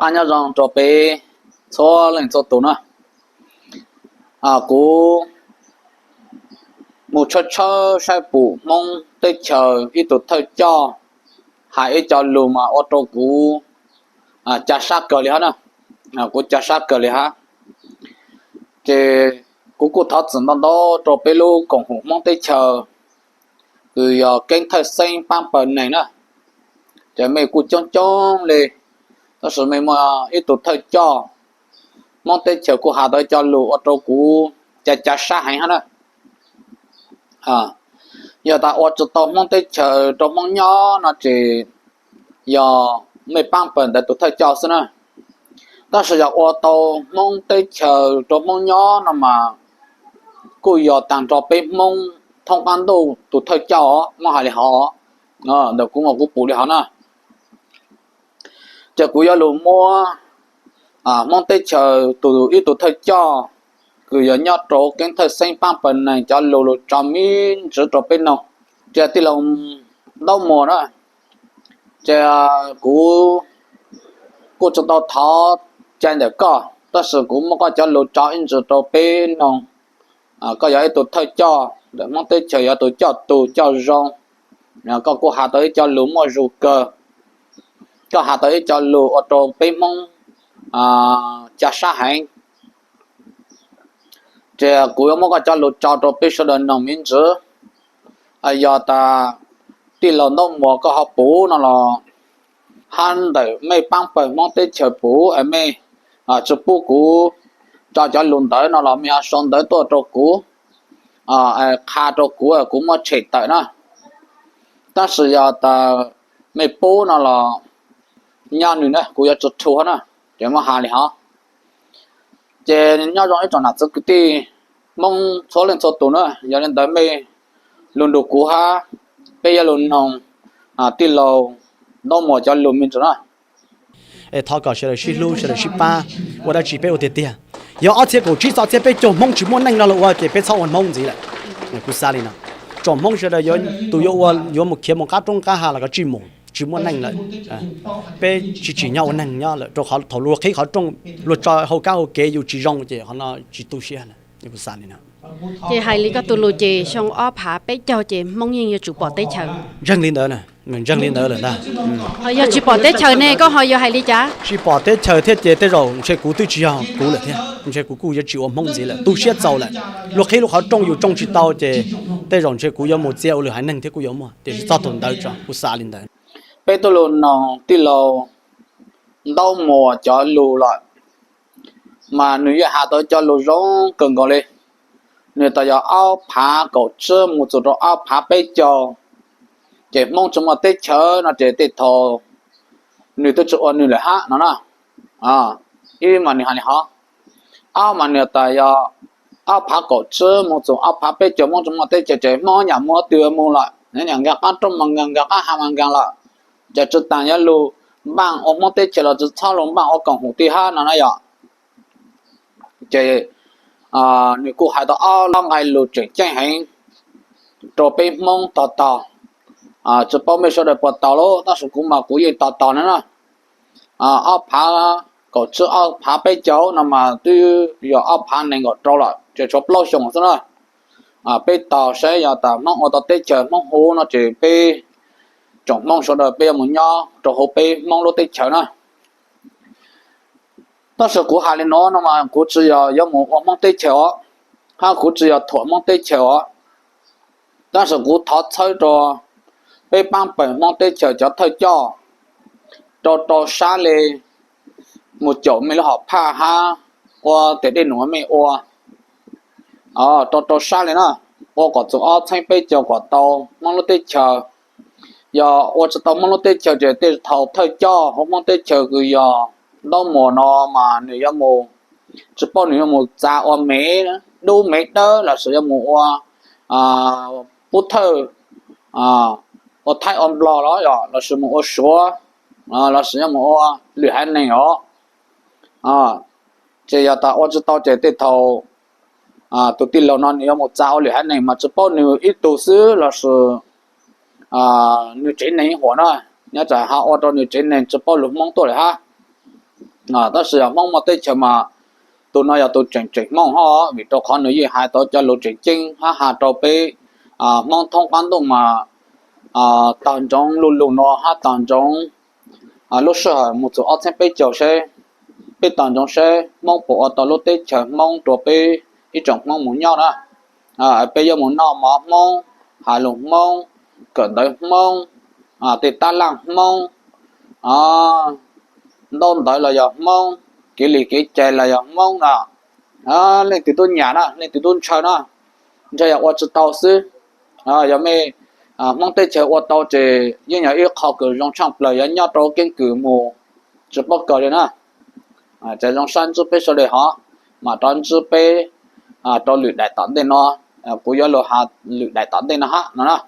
Qab nyob zoo rau peb txhua leej txhua tus na. Kuv mus tshawb tshawb saib pum Hmoob teb chaws ib tug thawj coj hais ib co lus mas ua rau kuv ca sab kawg li hab na. Kuv ca sab kawg li hab. Ces kuv kuj thov txim ntau ntau rau peb lub koom haum Hmoob teb chaws kws yog keeb thawj xeeb paab pawg neeg na. Ces mej kuj coob coob li, tab sis mej muaj ib tug thawj coj Hmoob teb chaws kuj has tau ib co lus ua rau kuv ca ca sab heev hab na. Yog tas ua tsi tau Hmoob teb chaws rau Hmoob nyob no ces yog mej paab pawg ntawd tus thawj coj xwb na. Tab sis yog ua tau Hmoob teb chaws rau Hmoob nyob no mas kuj yog taag nrho peb Hmoob thoob qaab ntuj tus thawj coj os, muab has li hov. Ntawm kuv mas kuv pum li hov na. Ces kuv yuav lug muab Hmoob teb chaws tus ib tug thawj coj kws yog nyob rau keeb thawj xeeb paab pawg neeg cov lus lug tso me ntsiv rau peb noog. Ces tij laug Ntaub Muas na, ces kuv kuj tsi tau thov cai ntawm koj, tab sis kuv muab koj cov lus tso ib ntsiv rau peb noog. Koj yog ib tug thawj coj ntawm Hmoob teb chaws, yog tus coj tug coj zoo. Koj kuj has tau ib co lus muaj zug kawg. Koj has tau ib co lus ua rau peb Hmoob ca sab heev. Ces kuv yuav muab koj cov lus tso rau peb sawv daws noog me ntsiv. Yog tas tij laug Ntaub Muas koj ho pum no los, hab ntawm mej paab pawg Hmoob teb chaws pum es mej tsi pub kuv tso cov lus ntawd no los mej ho sau ntawv tuaj rau kuv, qha rau kuv, kuv muab tshem tawm na. Tab sis yog tas mej pub no los nyob nwg na, kuv yuav tsi rhuav na. Ces muab has li hov. Ces nyob zoo ib tsoom nam txiv kwv tij Hmoob txhua leej txhua tus na, yog li ntawd mej lug nrug kuv hab, peb yuav lug noog tij laug Ntaub Muas cov lus me ntsis na. Es thov kom sawv daws sib hlub, sawv daws sib pab, ua dab tsi peb ua tiag tiag. Yog ob txhiab kaum tsib txog ob txhiab peb caug Hmoob tsis muaj neej no los ua ces peb txhob ua Hmoob ntxiv lawm. Kuv xav li no, tsoom Hmoob sawv daws tus yuav ua yuav mus khiav mus qab roob qab hav los koj tsij mus, tsis muaj neej lawm. Peb tsis tsim nyog ua neeg nyob lawm rau qhov thaum luag qhib qhov rooj, luag tso hauv kab hauv kev yus tsis zoo ces qhov no tsis tu siab. Kuv xav li no. Ces hais li koj tus lus ces xyoo ob phav peb caug ces Hmoob yeej yuav tsum pom teb chaws. Ntseeg li ntawd, ntseeg li ntawd lawm ntag. Yog tsis pom teb chaws ne koj ho yuav hais li cas? Tsis pom teb chaws thiab ces tej zaum ntshe kuv twb tsis yog kuv lawm thiab, ntshe kuv kuj yuav tsis ua Hmoob ntxiv lawm, tu siab txaus lawm. Luag qhib lub qhov rooj yus tsoo tsis tau ces tej zaum ntshe kuv yuav mus txia ua lwm haiv neeg thiab kuj yuav muaj, tiam sis txog thaum ntawd tso kuv xav li ntawd. Peb tuaj lug noog tij laug Ntaub Muas cov lus lawm, mas nwg yeej has tau cov lus zoo kawg nkaus li. Nwg tas yog ob phav kaum tsib mus txug rau ob phav peb caug, ces Hmoob tsis muaj teb chaws no ces tej thaum nwg twb tsis ua nwg lawm hab no na. Ib mas nwg has li hov, ob mas nwg tas yog ob phav kaum tsib mus txug ob phav peb caug Hmoob tsis muaj teb chaws ces Hmoob nyam muaj twg mus lawm, nyam nkaag qab roob mas nkaag, nkaag qab hav mas nkaag lawm. Ces tsi taag yuav lug npaaj ua Hmoob teb chaws los tsi txhob lug npaaj ua koom haum tij hab no na yom. Ces nwg kuj hais tau ob nqai lus tseem ceeb heev rau peb Hmoob tog taug, tsi paub mej sawv daws puas taug lawm, tab sis kuv mas kuv yeej tog taug na na. Ob phav kaum tsib ob phav peb caug no mas twb yog ob phav nees nkaum rau lawm ces tshuav plaub xyoos xwb na. Peb taug saib yog tas Hmoob ua tau teb chaws Hmoob hu no ces peb tsoom Hmoob sawv daws peb yuav mus nyob rau huv peb Hmoob lub teb chaws na. Tab sis kuv has li no no mas kuv tsi yog yuav mus ua Hmoob teb chaws os, hab kuv tsi yog thuam Hmoob teb chaws os. Tab sis kuv thov txhawb rau peb paab pawg Hmoob teb chaws cov thawj coj rau rau sab le mus caum mej lub hom phaj hab ua tes dej num mej ua, rau rau sab le na, ua kom txug ob txheeb peb caug kom tau Hmoob lub teb chaws. Yog ua tsi tau Hmoob lub teb chaws ces tej thaum thawj coj huv Hmoob teb chaws kws yog Ntaub Muas no mas nwg yuav mus, tsi paub nwg yuav mus txav ua mev, dub mev dawb lossis yuav mus ua pub thawj, ua Thaib ua Nplog los lossis mus ua Suav, lossis yuav mus ua lwm haiv neeg os. Ces yog tas ua tsi tau ces tej thaum tus tij laug no nwg yuav mus txav ua lwm haiv neeg mas tsi paub nwg ib tug xwb lossis nwg tsev neeg ib huam na, nyob tsam ho ua rau nwg tsev neeg tsi paub lug Hmoob tuaj lawm hab. Tab sis yog Hmoob muaj teb chaws mas tus no yog tus tseem tseem Hmoob hos, vim rau qhov nws yeej hais tau cov lus tseem ceeb hab has rau peb Hmoob thoob qab ntuj mas tag ntsoov lug lug no hab tag ntsoov lub sij hawm mus txug ob txheeb peb caug seb peb tag ntsoov seb Hmoob puas ua tau lub teb chaws Hmoob rua peb ib tsoom Hmoob mus nyob na. Peb yuav mus noj mov Hmoob, has lus Hmoob, kawm ntawv Hmoob, tej tab laj Hmoob, ntaub ntawv los yog Hmoob, kev li kev cai los yog Hmoob no. Leej twg tub nyam na, leej twg tub ntshaw na, ntshe yog ua tsi tau xwb. Yog mej Hmoob teb chaws ua tau ces yeej yog ib qho kws zoo tshaaj plawg yuav nyob rau keeb kwm mus tsi paub kawg li na. Ces zoo sab ntsib peb sau dej hov, mam rov ntsib peb rau lwm daim tom ntej no. Kuv yuav lug has lwm daim tom ntej no hab no na.